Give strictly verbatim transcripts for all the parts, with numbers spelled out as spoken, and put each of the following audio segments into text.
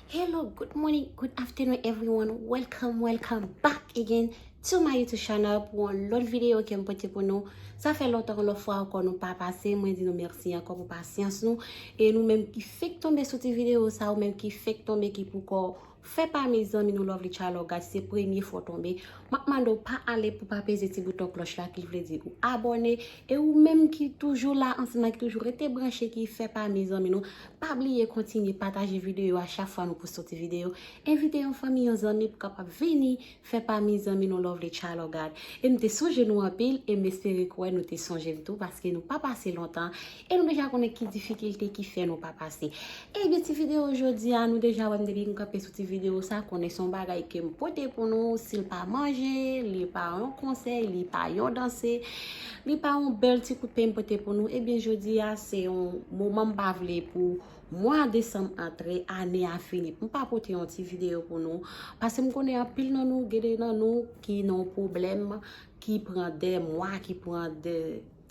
Hello, good morning, good afternoon, everyone. Welcome, welcome back again to my YouTube channel pou yon lòt videyo ke m pote pou nou. Sa fè lontan, yon lòt fwa ankò nou pa pase. Mwen di nou mèsi ankò pou pasyans nou. E nou menm ki fèk tonbe sou ti videyo sa, ou menm ki fèk tonbe, ki poko fè pami zanmi nou Lovely Charles Gad, se premye fwa w tonbe. M ap mande w pa ale pou pa peze ti bouton klòch la, ki vle di ou abòne. E ou menm ki toujou la ansanm, ki toujou rete branche, ki fè pami zanmi nou, pa bliye kontinye pataje videyo a chak fwa nou poste yon ti videyo. Envite yon fanmi, yon zanmi pou kapab vini fè pami zanmi nou Lovely Charles Gad. E m te sonje nou anpil, e m espere kwè nou te sonje m tou, paske nou pa pase lontan, e nou deja konnen ki difikilte ki fè nou pa pase. Ebyen, ti videyo jodi a, nou deja wè m depi m kanpe sou ti videyo sa, konnen se yon bagay ke m pote pou nou, si l pa manje, li pa yon konsèy, li pa yon danse, li pa yon bèl ti kout pen m pote pou nou. Ebyen, jodi a, se yon moman m pa vle pou mwa desanm antre, ane a fini. M pa pote yon ti videyo pou nou, paske m konnen anpil nan nou, gen de nan nou ki nan yon pwoblèm, ki pran de mwa, ki pran de,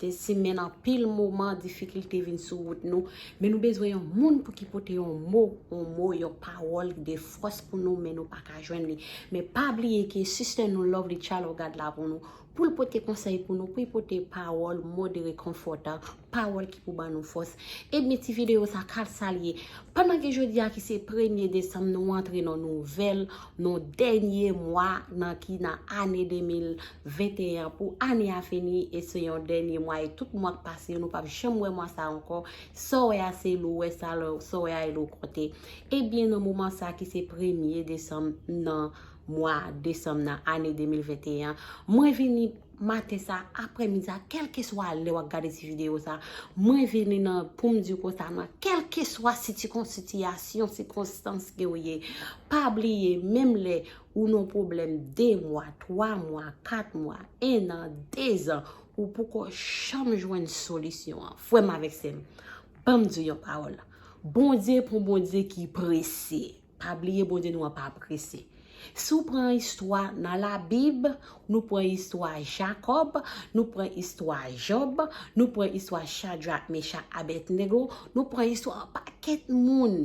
de semèn, anpil moman, difikilte vin sou wout nou. Men nou bezwen yon moun pou ki pote yon mo, yon mo, yon pawòl de fòs pou nou, men nou pa ka jwenn li. Men pa bliye ke sistè nou Lovely Charles Gad la pou nou, pou l pote konsèy pou nou, pou l pote pawòl, mo de rekonfòtan, pawòl ki pou ban nou fòs. Ebyen, ti videyo sa, ka sa l ye. Pandan ke jodi a ki se premye desanm, nou antre nan nouvèl, nan dènye mwa, nan ki nan ane de mil venteyen, pou ane a fini, e se yon dènye mwa, e tout mwa k pase yo, nou p ap janm wè mwa sa ankò. Sa w wè a se lou wè sa, sa w wè a e lou konte. Ebyen, nan moman sa ki se premye desanm nan mwa desanm nan ane de mil venteyen, mwen vini maten sa, aprèmidi a, kèlkeswa lè w ap gade ti videyo sa, mwen vini nan, pou m di w konsa, nan kèlkeswa sitikonstiyasyon, sikonstans ke w ye, pa bliye, menm lè ou nan pwoblèm de mwa, twa mwa, kat mwa, en an, dezan, ou poko janm jwenn solisyon an. Frè m avèk sè m, ban m di w yon pawòl. Bondye pon Bondye ki prese. Pa bliye Bondye nou an pa prese. Si w pran istwa nan Labib, nou pran istwa Jakòb, nou pran istwa Jòb, nou pran istwa Chadrak, Mechak, Abèdnego, nou pran istwa yon pakèt moun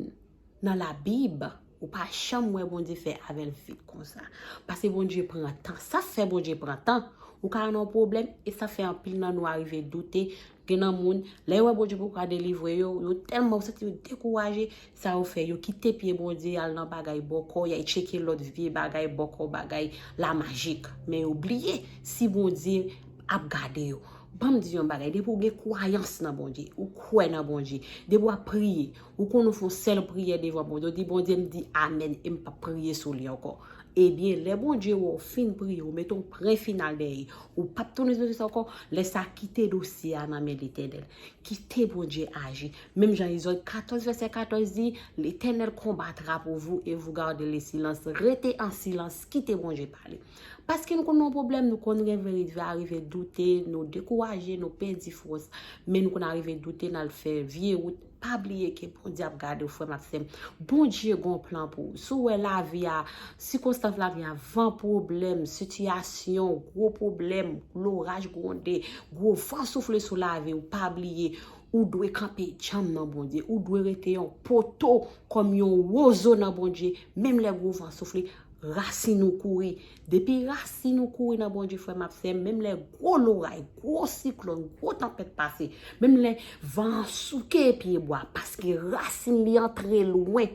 nan Labib, ou pa janm wè Bondye fè avè l vit konsa. Paske Bondye pran tan. Sa fè Bondye pran tan. Ou ka nan yon pwoblèm, e sa fè anpil nan nou a rive doute. Gen nan moun, lè yo wè Bondye poko ka delivre yo, yo tèlman, ou santi yo dekouraje, sa yo fè, yo kite pye Bondye, al nan bagay bòkò, y al tcheke lòt vye bagay bòkò, bagay lamajik. Men yo bliye si Bondye ap gade yo. Ban m di yon bagay, depi w gen kwayans nan Bondye, ou kwè nan Bondye, depi w ap priye, ou konn ou fè yon sèl priyè devan Bondye, ou di, "Bondye, m di amèn, e m p ap priye sou li ankò." Ebyen, lè Bondye wè w fin priye, ou mete yon pwen final dèyè, ou p ap tounen sou sa ankò, lè sa kite dosye a nan men Letènèl. Kite Bondye aji. Menm jan Egzòd katòz vèsè katòz di, "L'Éternel combattra pour vous et vous gardez le silence." Rete an silans, kite Bondye pale. Paske nou konn nan pwoblèm, nou konn gen veri, arive doute, nou dekouraje, nou pèdi fòs, men nou konn arive doute, n al fè vye wout. Pa bliye ke Bondye ap gade w, frè m ak sè m. Bondye gen yon plan pou ou. Si w wè lavi a, sikonstans lavi a, van pwoblèm, sitiyasyon, gwo pwoblèm, loraj gwonde, gwo van soufle sou lavi w, pa bliye, ou dwe kanpe djanm nan Bondye. Ou dwe rete yon poto kòm yon wozo nan Bondye. Menm lè gwo van soufle, rasin ou kouri. Depi rasin ou kouri nan Bondye, frè m ak sè m, menm lè gwo loray, gwo siklòn, gwo tanpèt pase, menm lè van an souke pye bwa, paske rasin li antre lwen,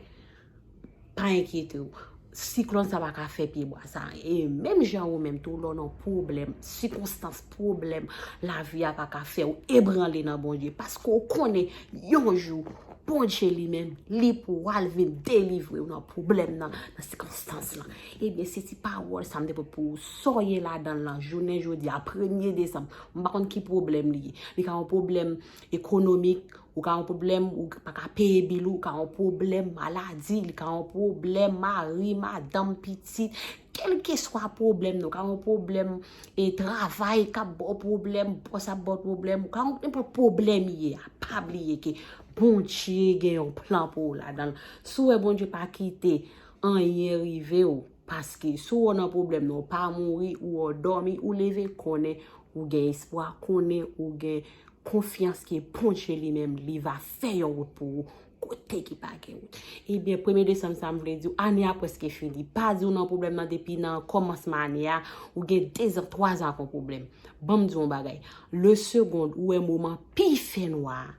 pa enkyete w. Siklòn sa pa ka fè pye bwa sa anyen. E menm jan ou menm tou, lè w nan pwoblèm, sikonstans pwoblèm, lavi a pa ka fè w ebranle nan Bondye, paske w konnen yon jou, Bondye li menm, li pou al vin delivre w nan pwoblèm nan, nan sikonstans lan. Ebyen, se ti pawòl sa m te pote pou ou. Sa w ye ladan l lan, jounen jodi a, premye desanm, m pa konn ki pwoblèm li ye. Li ka yon pwoblèm ekonomik, ou ka yon pwoblèm, ou pa ka peye bil ou, ou ka yon pwoblèm maladi, li ka yon pwoblèm mari, madanm, pitit, kèlkeswa pwoblèm nan, ou ka yon pwoblèm e travay k ap ba w pwoblèm, bòs ap ba w pwoblèm, ou ka yon nenpòt pwoblèm ye a, pa bliye ke Bondye gen yon plan pou ou ladan l. Si w wè Bondye pa kite anyen rive w, paske si w nan pwoblèm nan, ou pa mouri, ou ò dòmi, ou leve, konnen ou gen espwa, konnen ou gen konfyans ke Bondye li menm, li va fè yon wout pou ou. kote ki pa gen wout. Ebyen, premye desanm sa m vle di w, ane a prèske fini. Pa di w nan pwoblèm nan depi nan kòmansman ane a, ou gen dezan, twazan ak yon pwoblèm. Ban m di w yon bagay. Le segond ou wè moman pi fènwa a,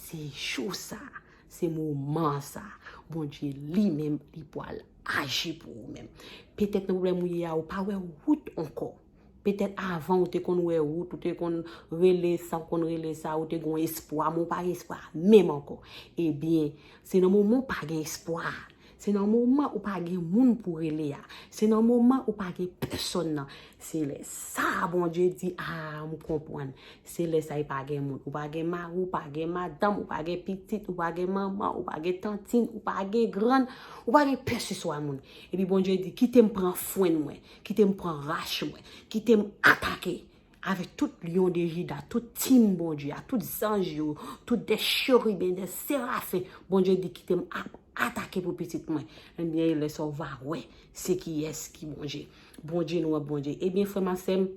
se jou sa, se moman sa. Bondye li menm, li pral aji pou ou menm. Petèt nan pwoblèm ou ye a, ou pa wè wout ankò. Petèt avan ou te konn wè wout, ou te konn rele sa, ou konn rele sa, ou te gon espwa, men ou pa gen espwa menm ankò. Ebyen, se nan moman ou pa gen espwa a. Se nan moman ou pa gen moun pou rele a. Se nan moman ou pa gen pèsonn nan. Se lè sa a Bondye di, a, m konprann. Se lè sa a e pa gen moun. Ou pa gen mari, ou pa gen madanm, ou pa gen pitit, ou pa gen manman, ou pa gen tantin, ou pa gen grann, ou pa gen pèseswa moun. Epi Bondye di, kite m pran fwenn mwen, kite m pran rach mwen, kite m atake avèk tout lyon de Jida, tout tim Bondye a, tout zanj yo, tout de cheriben, de serafen. Bondye di, kite m ap atake pou pitit mwen. Ebyen, lè sa w va wè se kiyès ki Bondye. Bondye nou an Bondye. Ebyen, frè m ak sè m,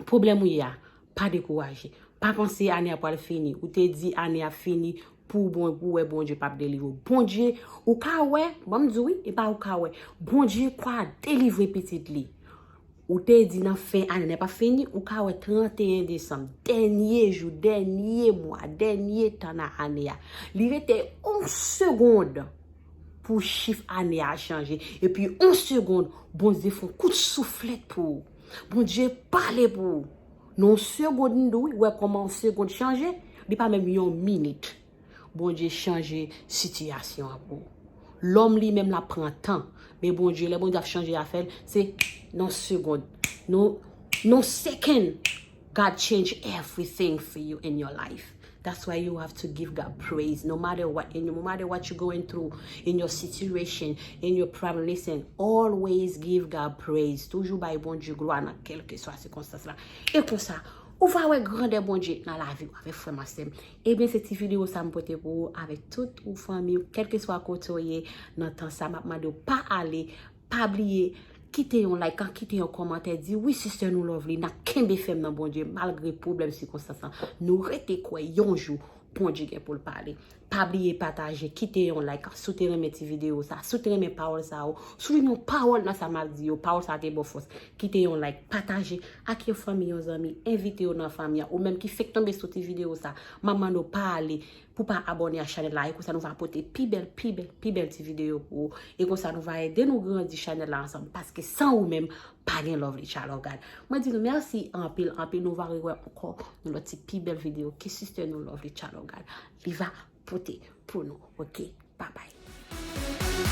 pwoblèm ou ye a, pa dekouraje. Pa panse ane a pral fini. Ou te di ane a fini pou bon, pou wè Bondye p ap delivre w. Bondye, ou ka wè, ban m di w wi, e pa ou ka wè. Bondye ka delivre pitit li. Ou te di nan fen ane a p ap fini, ou ka wè tranteyen desanm, dènye jou, dènye mwa, dènye tan nan ane a. Li rete yon segond pou chif ane a chanje. Epi yon segond, Bondye fè yon kout souflèt pou ou. Bondye pale pou ou. Nan yon segond, m di w, wi, wè kòman yon segond chanje, li pa menm yon minit. Bondye chanje sitiyasyon an pou ou. Lòm li menm l ap pran tan, men Bondye, lè Bondye ap chanje afè l, se nan segond. Nan, nan second, God change everything for you in your life. That's why you have to give God praise no matter what, in your, no matter what you're going through, in your situation, in your problem. Listen, always give God praise. Toujou bay Bondye glwa nan kèlkeswa sikonstans la. E konsa, ou va wè grandè Bondye nan lavi w avèk frè m ak sè m. Ebyen, se ti videyo sa m pote pou ou avèk tout ou fanmi w, kèlkeswa kote w ye nan tan sa, m ap mande w pa ale, pa bliye, kite yon like, kite yon kòmantè, di wi, sistè nou Lovely, n ap kenbe fèm nan Bondye, malgre pwoblèm sikonstans lan. Nou rete kwè yon jou, Bondye gen pou l pale. Pa bliye pataje, kite yon like, si w te renmen ti videyo sa, si w te renmen pawòl sa yo, si w jwenn yon pawòl nan sa m ap di yo, pawòl sa te ba w fòs, kite yon like, pataje ak yon fanmi, yon zanmi, envite yo nan fanmi an, ou menm ki fenk tonbe sou ti videyo sa, m ap mande w pa ale, pou pa abòne a chanèl la, e konsa nou va pote pi bèl, pi bèl, pi bèl ti videyo pou ou. E konsa nou va ede nou grandi chanèl la ansanm, paske san ou menm, pa gen Lovely Child of God. Mwen di nou mèsi anpil, anpil, nou va rewè ankò nan lòt ti pi bèl videyo ke sistè nou Lovely Child of God li va pote pou nou. Ok, bye bye.